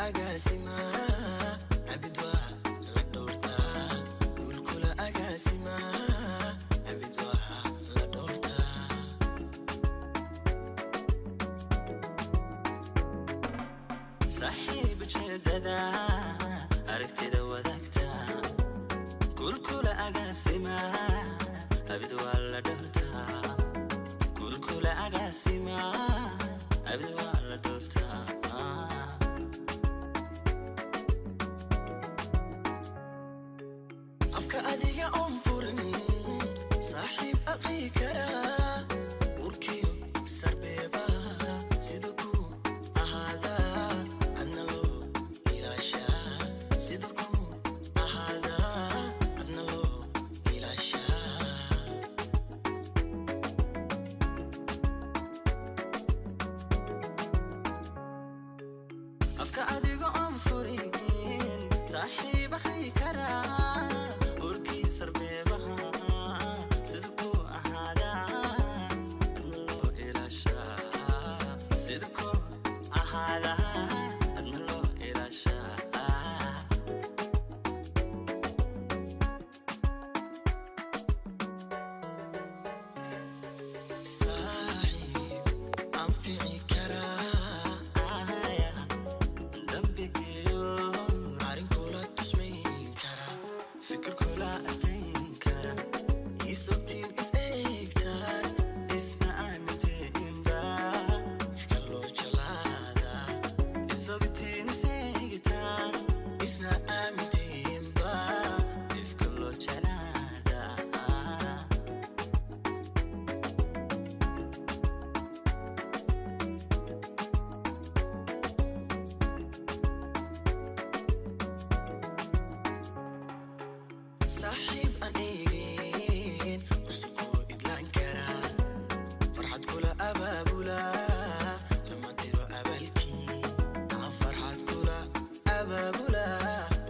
Agaasima abid waa la dhowrtaa, guulkula agaasima abid waa la dhowrtaa. Saaxiib ujeedada aragtida wadaagta, guulkula agaasima abid waa la dhowrtaa, guulkula agaasima abid waa la dhowrtaa. Afka adiga oon furin saaxiib aqri karaa, urkiyo sarbeeba sida ku ahaadaa adna loo ilaashaa, sida ku ahaadaa adna loo ilaashaa. Afka adiga oon furin saaxiib akhri karaa, urkii sarbeebaha sida ku ahaadaa adna loo ilaashaa, sida ku ahaadaa adna loo ilaashaa. Saaxiib anfici karaa Aya, dambigiyo arrinkula tusmayn karaa, fikirkula astayn kara, isogtiin is eegtaan, isma aaminteynba ifka loo jalaadaa, isogtiin iseegitaan, isna aamintiinba ifka loo jeclaadaa. Saaxiib aan eegin cusubkoo idlaan karaa, farxad kula abaabula lama tiro abaalkii. Ah, farxad kula abaabula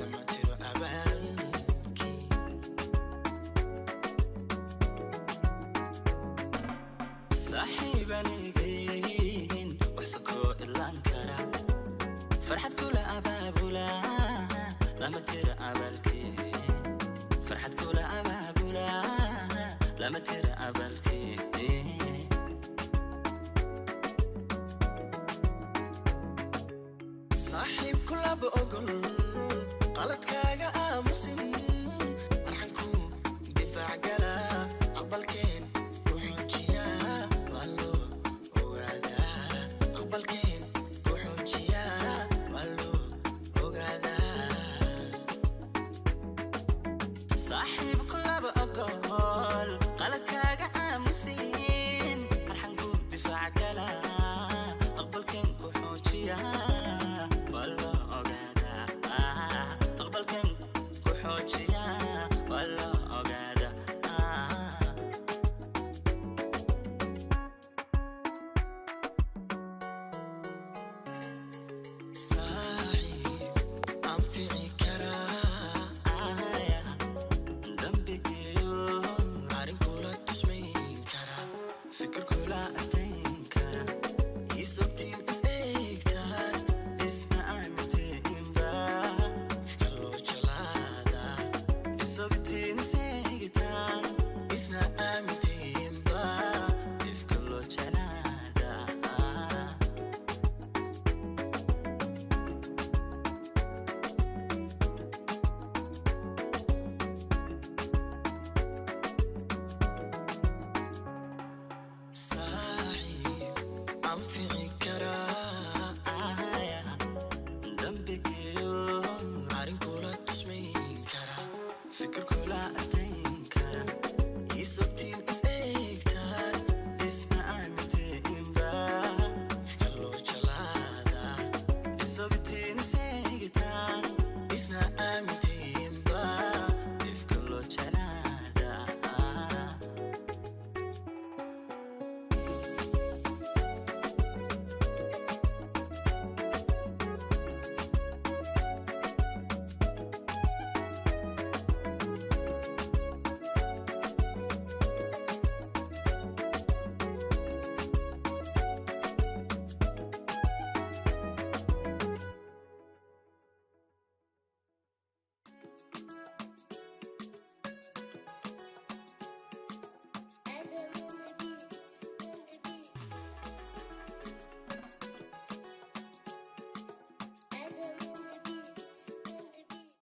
lama tiro abaalkii. Saaxiib anigayn wax sokoo idlaan kara, farxad kula abaabula lama tiro abaalkii, farxad kula abaabula lama tiro abaalkii. Saaxiib kulaba ogol qaladka.